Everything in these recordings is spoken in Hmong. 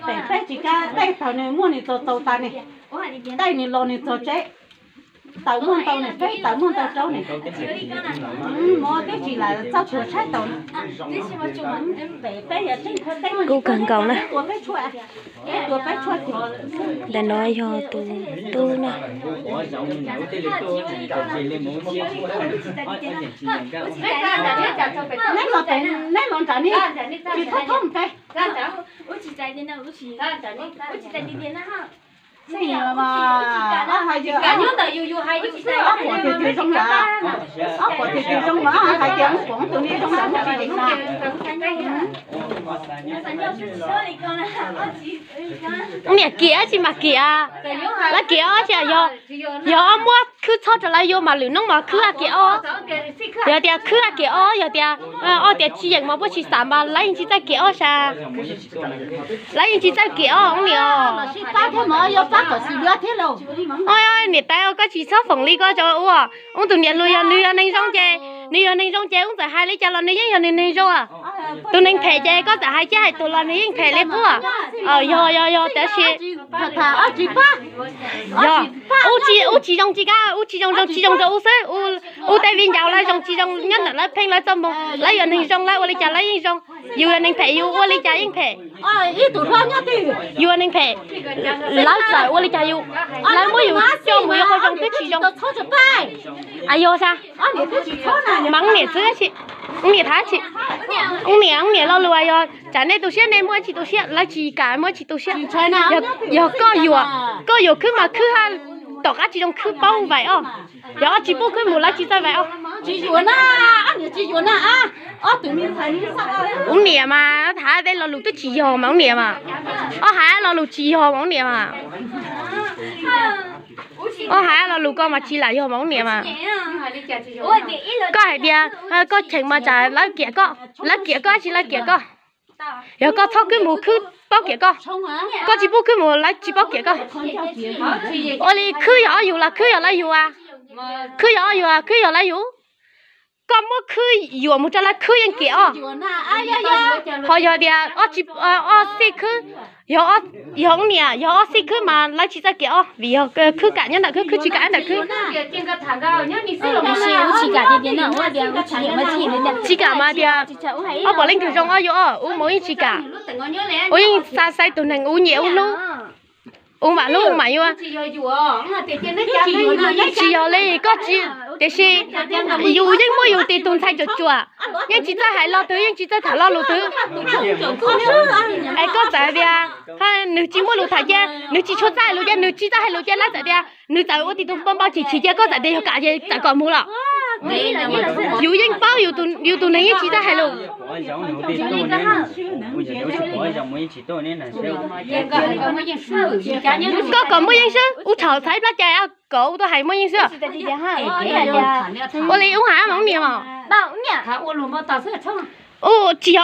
Pem peb tsis kav tej thaum nws muaj nws txaus txaus tas ne, tej nws los nws txog tsev, tawm muaj ntau ne, peb tawm muaj ntau rau ne. Mov twb tsis lam txoj tuag tshaib tau. Pem peb yog tseeb kawg nkaus na. Ntawm no yog tus tub na. Neb los nram ni, tsis thob thob mus pem. Ob pom tiag tiag zoo mas, ob pom tiag tiag zoo mas hais tias ub pom tus ni zoo mas tsis na. Niam kiam tsis mas kiam, lawv kiam ob tsis yog, yog ob muab khwb txhob rau lawv yuav mas lwm hnub mas khwb kiam ob. Yog tias khwb kiam ob, yog tias ob tias tsis yeem mas puas tsis xav mas lawv yeej tsis txawj kiam ob sas. Lawv yeej tsis txawj kiam ob niam. Niam tais, koj tsis txhob foom li ko tso ua. Ub tus niam hluas yog nws yog neeg zoo ces, nws yog neeg zoo ces ub txawm hais li cas los nws yeej yog nws neeg zoo. Tus neeg phem ces koj txawm hais cab hais tuag los nws yeej phem li qub. Yog yog yog tab sis yog ub tsis zoo tsis kav, ub tsis zoo zoo tsis zoo rau ub xwb. Ub tej viv ncaus lawv zoo tsis zoo nyob ntawm lawv pheej lawv txoj moo, lawv yog neeg zoo lawv ua li cas lawv yeej zoo. Yus yog neeg phem yus ua li cas yeej phem. Yus yog neeg phem, lawv txawm ua li cas yus, lawv muab yus coj mus yuav qhov zoo twb tsis zoo. Yog sas, mas ub niam xwb, ub niam thab tsis, ub niam, ub niam lo lus yog tsam nej tu siab nej muaj tsis tu siab, lawv tsis kam muaj tsis tu siab. Yog koj yuam, koj yuam khwb mas khwb tom qab tsis zoo khwb paub vaim os. Yog ob tsis pub khwb mus lawv tsis txawj vaim os. Tsis yuam na, ob niam tsis yuam na. Ub niam mas thab tej lo lus twb tsis yog mas ub niam mas, ob hais lo lus tsis yog mas ub niam mas, ob hais lo lus ko mas tsis lam yog mas ub niam mas. Koj hais tias koj cheem mas tsam lawv kiam koj, lawv kiam koj tsis lawv kiam koj. Yog koj txhob khwb mus khwb paub kiam koj, koj tsis pub khwb mus lawv tsis paub kiam koj. Ua li khwb yog ob yus los khwb yog lawv yus, khwb yog ob yus khwb yog lawv yus. Koj muab khwb yuam mus rau lawv khwb yeej kiam os. Ho yog tias ob xij khwb, yog ub niam yog ob xij khwb mas lawv tsis txawj kiam os vim yog khwb kam nyob ntawm khwb, khwb tsis kam ntawm khwb. Tsis kam mas tias ob pom leej twg zoo ob yuav os, ub mas ub yeej tsis kam. Ub yeej xa xaiv tus neeg ub nyiam ub hlub, ub mam hlub ub mam yuav. Tsis yog li koj tsis, tiam sis yus yeej muaj yus tus ntxhais cuam cuam, yeej tsis txawj hais lo twg yeej tsis txawj tham lo lus twg. Es koj txawm tias nws tsis muaj lus tham ces nws tsis tshua txawj hais lus ces nws tsis txawj hais lus ces lawv txawm tias nws txawm ua tib tug npau npau chim chim ces koj txawm tias yog kam ces txawm kom mus los. Yus yeej paub yus tus neeg yeej tsis txawj hais lus. Koj kom muaj yeej swb, ub txhaum txhais plab cai kom ub tuaj hais muaj yeej swb. Ua li ub hais mas ub niam os. Ub tsis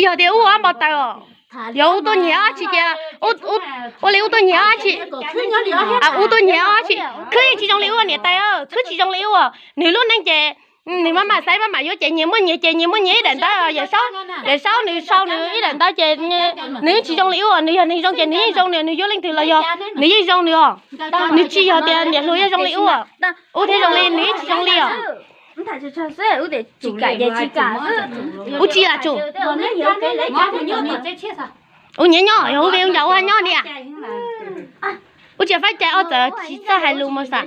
yog tias ub ua npau taws os. Yog ub tuaj nyiag ob tsi ces, ua li ub tuaj nyiag ob tsi, ub tuaj nyiag ob tsi. Khwb yeej tsis zoo li ub niam tais, khwb tsis zoo li ub. Nws lub neej ces nws maj mam xaiv maj mam yuav ces nyias muaj nyias ces nyias muaj nyias ib daim ntawv, Yawm Saub nws sau nws ib daim ntawv ces nws yeej tsis zoo li ub. Nws yog neeg zoo ces nws yeej zoo nws, nws yuav leej twg los yog nws yeej zoo nws os. Nws tsis yog tias niam hluas yuav zoo li ub, ub thiaj zoo li nws yeej tsis zoo li os. Ub tsis lam tsum, ub nyiam nyob yog ub ve ub ncaus ua nyob niam. Ub tsis faib cai ob txawm tsis txawj hais lus mas xav.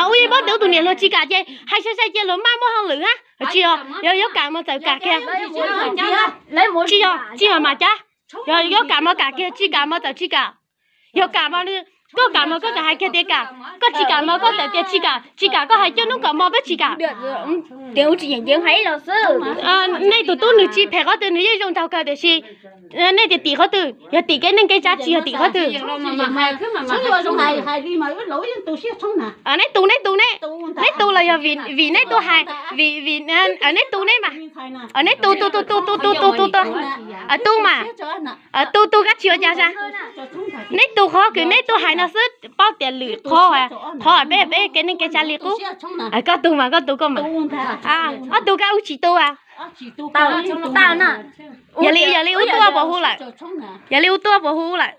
Ub yeej paub tias ub tus niam hluas tsis kam ces hais sai sai ces luag maj muaj hauj lwm na. Tsis yog, yog yuav kam mas txawm kam kiag. Tsis yog, tsis yog mas cab. Yog yuav kam mas kam kiag, tsis kam mas txawm tsis kam. Yog kam mas, koj kam mas koj txawm hais kiag tias kam, koj tsis kam mas koj txawm tias tsis kam, tsis kam koj hais cuaj hnub kom mog peb tsis kam. Nej tus tub nws tsis phem qhov twg nws yeej zoo nraug kawg tiam sis nej tias tim qhov twg, yog tim kev neej kev tsav tsis yog tim qhov twg. Neb tu, neb tu, neb, neb tu los yog vim neb tuaj hais, vim, vim neb tu neb mas, neb tu tu tu tu tu tu tu tu tu, tu mas, tu tu kab tsis ua cas sas. Neb tu qhov kws neb tuaj hais no xwb, paub tias lwm qhov, qhov peb peb kev neej kev tsav li qub. Koj tu mas koj tu koj mas, koj tu kab ub tsis tu a. Tau, tau na. Yog li, yog li ub tuaj puas hu lawm? Yog li ub tuaj puas hu lawm?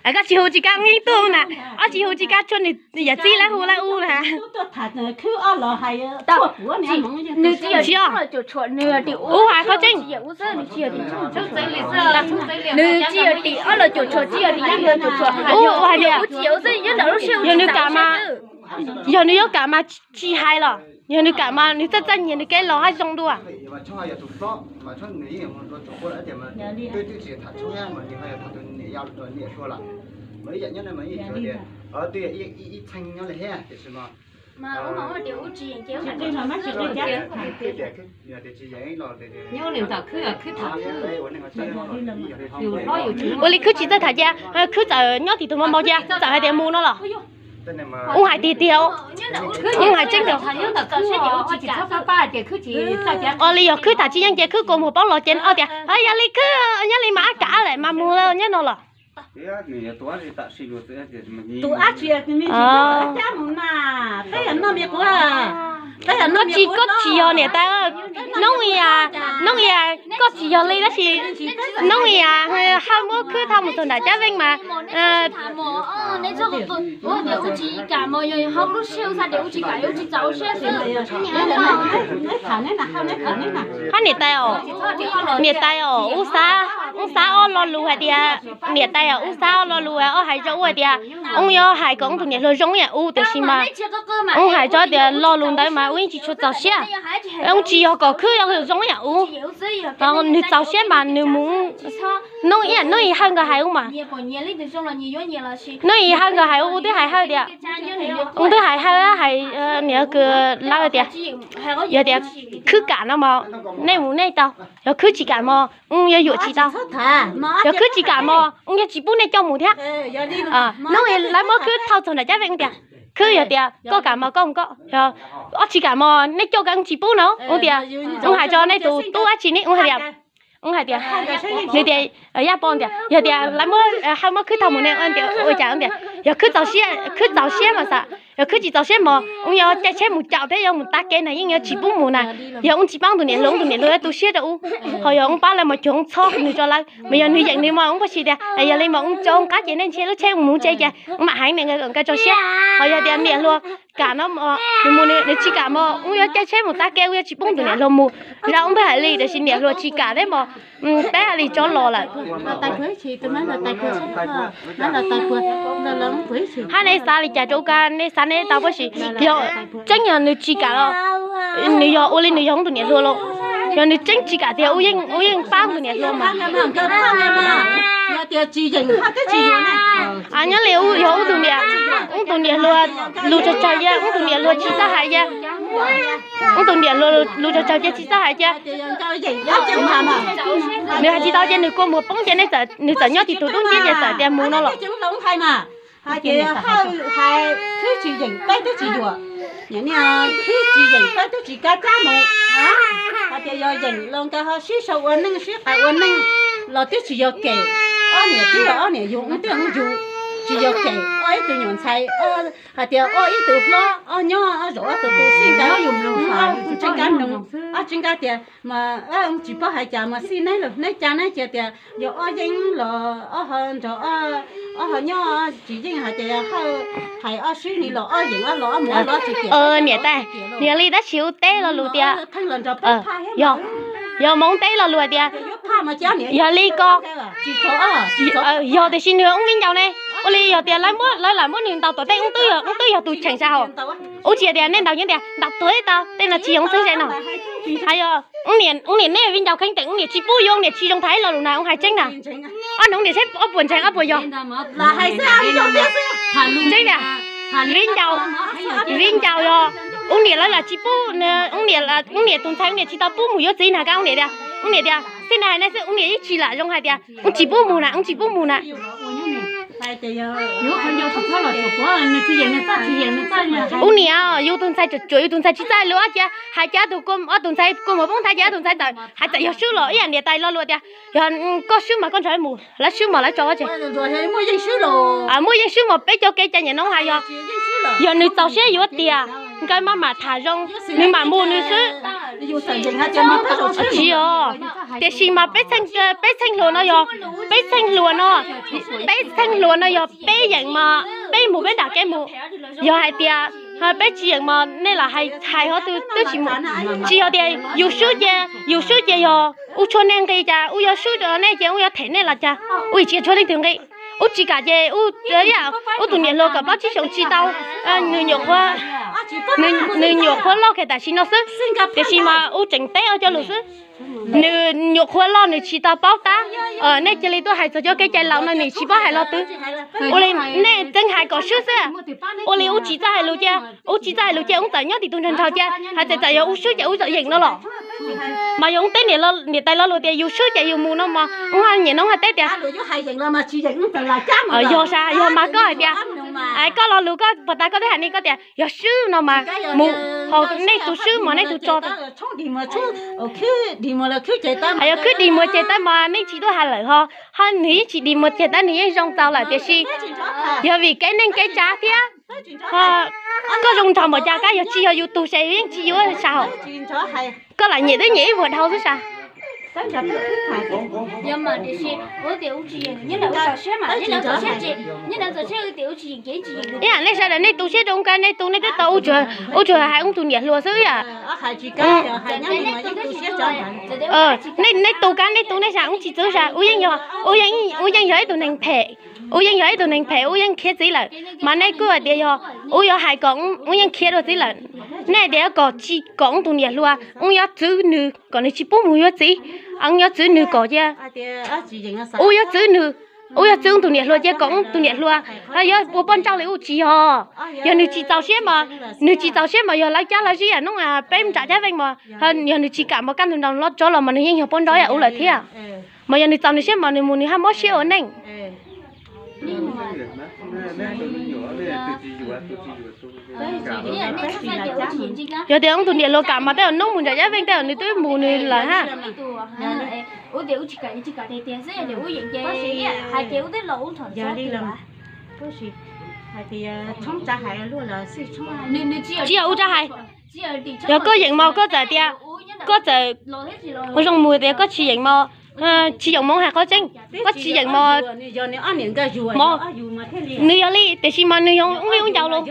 Koj tsis hu tsis kam, yeej tuaj na. Ob tsis hu tsis kam, tshuav nws yam txij lawv hu lawv ub na. Nws tsis yog, ub hais qhov tseeb. Nws tsis yog tim ob los caum tshuam, tsis yog tim ib los caum tshuam. Ub hais tias yog nws kam mas, yog nws yuav kam mas tsis hais los, yog nws kam mas nws txawj txawj nyiag nws kev los haj zoo dua. Ua li khwb tsis txawj tham cia, khwb txawm nyob tim tus mos mos cia, txawm hais tias mus no los. Ub hais tiag tiag, ub hais tseeb tiag. Ua li yog khwb tham tsis yeej ces khwb kua muag paub los ces ob tias yog li khwb nyob li mas ab kam lawm mas mus nyob no los. Koj tsis, koj tsis yog niam tais, noob i, noob i, koj tsis yog li tab sis noob i, haj muab khwb thauj mus txog nram cab veej mas. Hab niam tais os, niam tais os, ub xav, ub xav ob lo lus hais tias, niam tais os, ub xav ob lo lus, ob hais rau ub hais tias, ub yuav hais kom ub tus niam hluas zoo ib yam ub, tiam sis mas ub hais rau tias lo lus ntawd mas ub yeej tsis tshua txaus siab. Ub tsis yog kom khwb zoo ib yam ub, nws txaus siab mas nws mus, noob ib yam noob i hawj nkawd hais ub mas, noob i hawj nkawd hais ub, ub twb hais hawj tias, ub twb hais hawj hais niam kws lawv tias, yog tias khwb kam no mas nej mus nej tau, yog khwb tsis kam mas ub yuav yuam tsis tau, yog khwb tsis kam mas ub yuav tsis pub nej coj mus thiab. Noob i lawv muab khwb thauj txog nram cab veej tias, khwb yog tias koj kam mas koj mus koj, ob tsis kam mas nej coj koj tsis pub no. Ub tias, ub hais rau nej tus tub dab tsi ne, ub hais tias, ub hais tias, nws tias, Yaj Pov tias yog tias lawv muab, hawj muab khwb thauj mus ne, ua cas tias yog khwb txaus siab, khwb txaus siab mas xav, yog khwb tsis txaus siab mas ub yuav caij tsheb mus caum thiab yuav mus tav kev na, yeej yuav tsis pub mus na. Yog ub tsis paub tus niam hluas, ub tus niam hluas tu siab rau ub, ho yog ub pab lawv mas cuag ub txhob nws rau lawv, mas yog nws yeem nws mas ub pab tsis tias yog li mas ub tso ub qab ces nej ntshe lub tsheb mus tsev ces ub mam heev nkawd tso siab. Ho yog tias niam hluas kam no, nws mus nws tsis kam mas ub yuav caij tsheb mus tav kev, ub yuav tsis pub tus niam hluas mus. Zaj ub twb hais li, tiam sis niam hluas tsis kam thiab mas peb hais li tso los lawm. Hab nej xav li cas rau ub ka, nej xav nej tau puab si, yog tseeb yog nws tsis kam los, nws yog ua li nws yog ub tus niam hluas los, yog nws tseeb tsis kam tiag ub yeej pab tus niam hluas mas. Nyob li yog ub tus niam, ub tus niam hluas lus tsawg tsawg cia, ub tus niam hluas tsis txawj hais cia, ub tus niam hluas lus tsawg tsawg cia tsis txawj hais cia. Nws hais tsis tau ces nws kua muag poob ces nws txawm nyob tim tus dub nciab ces txawm tias mus no los. Hais tias hawj hais khwb tsis yeem peb twb tsis yuam, khwb tsis yeem peb twb tsis kav cab mus. Hais tias yog yeem los nkawd ho sib sau ua neej sib qas ua neej los twb tsis yog kem. Ob niam twb yog ob niam yug, ub twb yog ub yug, tsis yog kem. Ob ib tug nyuam ntxhais, hais tias ob ib tug hlob, ob nyob ob zaum ob tug tu xij nkawd, tsis nkawd nug, ob tsis nkawd tias mas tsis paub hais cas mas xij neb lawm, neb cas neb cia tias yog ob yeeb los ob ho nrog ob ho nyob tsis yeej hais tias hawj hais ob sib ni los ob yeem ob los ob mus ob los tsis tias. Niam tais, niam li tab sis ub teb lo lus tias, yog, yog mas ub teb lo lus hais tias, yog li ko, yog tiam sis nws ub viv ncaus ne, ua li yog tias lawv muab, lawv lam muab nws ntaus tom tej, ub twb yog tus cheem sab hauv. Ub tsis tias nej ntaus nyob tias ntaus tuag tau, tej no tsis yoov txeeb ze no. Hais yog ub niam, ub niam nej viv ncaus kheev teem, ub niam tsis pub yuav, ub niam tsis zoo tham ib lo lus na, ub hais tseeb na. Ob nus ub niam saib ob puas ntseeg ob puas yog. Tseeb tias viv ncaus, viv ncaus yog ub niam lawv lam tsis pub, ub niam, ub niam tus ntxhais ub niam tsis tau pub mus yuav txiv na, kab ub niam tias, ub niam tias xij na hais na xwb, ub niam yeej tsis lam zoo hais tias ub tsis pub mus na, ub tsis pub mus na. Ub niam, yus tus ntxhais tsuam tsuam, yus tus ntxhais tsis txawj lus cia, hais cia tus, ob tus ntxhais kua muag poob thav ces ob tus ntxhais txawm hais txawm yog swb los ib yam niam tais lo lus tias, yog koj swb mas koj nrog wb mus, lawv swb mas lawv tso tsev. Muaj yeej swb mas peb cov kev cai niaj hnub hais yog, yog nws txaus siab yuav tias nkawd maj mam tham zoo, nws mam mus nws xwb. Tsis yog, tiam sis mas peb txheej hluas no yog, peb txheej hluas no, peb txheej hluas no yog peb yeem mas peb mus peb nram kev mus. Yog hais tias peb tsis yeem mas nej lam hais hais ho twb tsis mus. Tsis yog tias yus swb ces, yus swb ces yog ua tshuaj nej nqi cas, ua yog swb nej ces ua yog them nej los cas, ua tsis tshuav leej twg nqi. Ub tsis kam ces ub tus niam hluas kaum plaub tsib xyoos tsis tau, nws nyuam qhuav, nws nyuam qhuav loj kiag tam sim no xwb. Tiam sis mas ub tseem teb ob cov lus xwb. Nws nyuam qhuav loj nws tsis tau paub tab. Nej cia li tuaj hais txog cov kev cai laus no nws tsis paub hais lo twg. Ua li nej txeev hais kom swb xwb. Ua li ub tsis txawj hais lus cia, ub tsis txawj hais lus cia ub txawm nyob tim tus nrog nraug cia, hais tias txawm yog ub swb ces ub txawm yeem no los. Mas yog ub teb niam tais lo lus tias yus swb ces yus mus no mas ub nyiam no ub teb tias yog sas yog mas koj hais tias, koj lo lus koj puag ta koj twb hais ni koj tias yog swb no mas mus, ho nej tus swb mas nej tus tso. Hais yog khwb dig muag ceg tawb mas nej tsis tuaj hais lawm ho, ho nws yeej tsis dig muag ceg tawb nws yeej zoo txaus lawm tiam sis yog vim kev neej kev tsav thiab. Koj zoo nraug npaum cas kab yog tsis yog yus tus ces yeej tsis yuav sas hauv. Koj lam nyiam twb nyiam ib vuag dhau xwb sas. Ib yam nej sawv daws nej tu siab rau kab nej tu nej twb tau ub tsuag hais ub tus niam hluas xwb yam. Nej tu kab nej tu nej sas ub tsis txwv sas, ub yeej yog ib tug neeg phem, ub yeej yog ib tug neeg phem ub yeej khiav txiv lawm. Mas nej kuj hais tias yog ub yuav hais kom ub yeej khiav dua txiv lawm. Nej tias kom tsis kom ub tus niam hluas ub yuav txwv nws kom nws tsis pub mus yuav txiv, ub yuav txwv nws kom cia, ub yuav txwv nws, ub yuav txwv ub tus niam hluas cia kom ub tus niam hluas yuav ua poj nrauj li ub tsis yog. Yog nws tsis txaus siab mas, nws tsis txaus siab mas yog lawv cab lawv zib hnub peb nram cab veej mas, yog nws tsis kam mas kaj ntug nraus los tso los mas nws yeej yog poj nrauj yam ub lawm thiab. Mas yog nws txaus nws siab mas nws mus nws haj mob siab ua neej. Yog tias ub tus niam hluas kam mas tej zaum hnub mus nram cab veej tej zaum nws twb mus nws lawm hab. Tsis yog ub tsa hais, yog koj yeem mas koj txawm tias, koj txawm ua zoo mus tias koj tsis yeem mas, tsis yeem mas hais qhov tseeb, koj tsis yeem mas, nws yog li tiam sis mas nws yog ub vij ub ncaus los,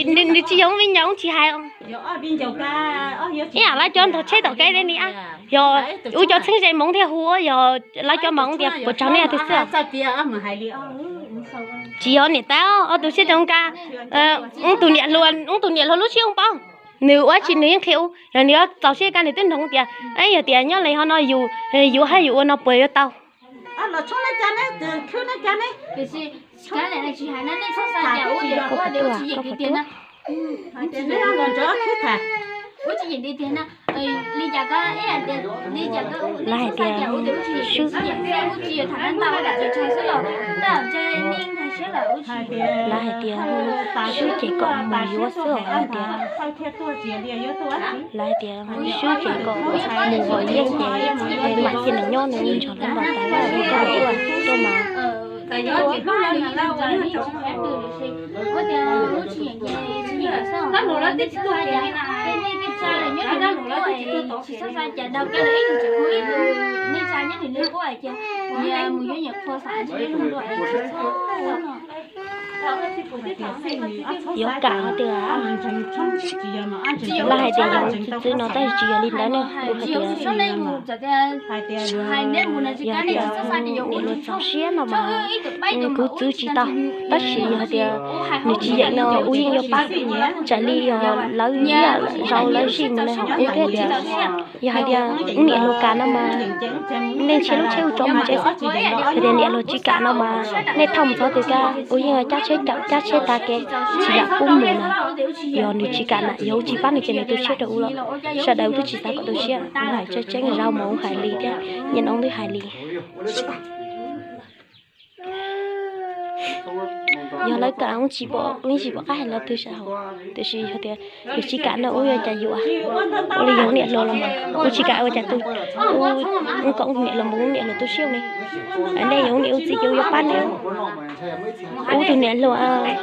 nws tsis yog ub vij ncaus ub tsis hais. Ib yam lawv cov ntog tsheb tom kev li ni, yog ub cov txheeb ze moov thiaj hu, yog lawv cov mas ub tias puas tsaug nej twg xwb. Tsis yog niam tais ob tug siab rau kab, ub tus niam hluas, ub tus niam hluas lub siab ub paub, nws ua tsi nws yeej qhia ub, yog nws yuav txaus siab kab nws twb nug tias, yog tias nyob li ho no yus yuav hab yus ua no puas yuav tau. Lawv hais tias swb, lawv hais tias swb ces kom mus yuav xwb os, hais tias, lawv hais tias swb ces kom mus hom yeej ces mam cia nws nyob nws nrog lawv los tas, koj tuaj mas, yuav kam tias, lawv hais tias yog txwv txwv no tab sis tsis yog li ntawd ne, kuv hais tias, yog tias niam hluas txaus siab no mas kuv txwv tsis tau, tab sis yog tias nws tsis yeem no kuv yeej yuav pab, tsam li yog lawv ib yam zaus lawv zij mus no ho kuv thiaj tias, yog hais tias ub niam hluas kam no mas nej ntshe lub tsheb ub tso mus tsev xwb, hais tias niam hluas tsis kam no mas nej thauj mus txog twg kab kuv yeej cab tsheb caum cab tsheb tag kev tsis lam pub mus na. Yog nws tsis kam na yog kuv tsis pab nws ces nws tu siab rau kuv los, sawv daws twb tsis xav kom tu siab, kuv hais tseeb tseeb zaum mas kuv hais li thiab, nyaj no twb hais li. Yog lawv kam ub tsis pom, ub yeej tsis pom qab hais lo twg sab hauv. Tiam sis yog tias yus tsis kam no ub yuav cas yuav. Ua li yog niam hluas los mas ub tsis kam ua cas twg, ub kom ub niam hluas mus ub niam hluas tu siab ne. Nej yog ub niam ub txiv ces ub yuav pab nej. Ub tus niam hluas,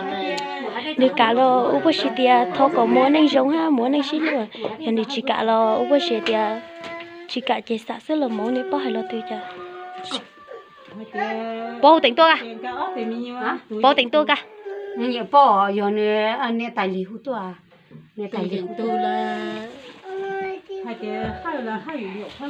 nws kam los ub puas tsis tias thov kom mus ua neej zoo hab mus ua neej sib hlub. Yog nws tsis kam los ub puas tsis tias tsis kam ces xam xwb los mas nej paub hais lo twg cas. Pov teem tuaj, pov teem tuaj ka. Niam pog yog niam tais lig hu tuaj, niam tais lig hu tuaj.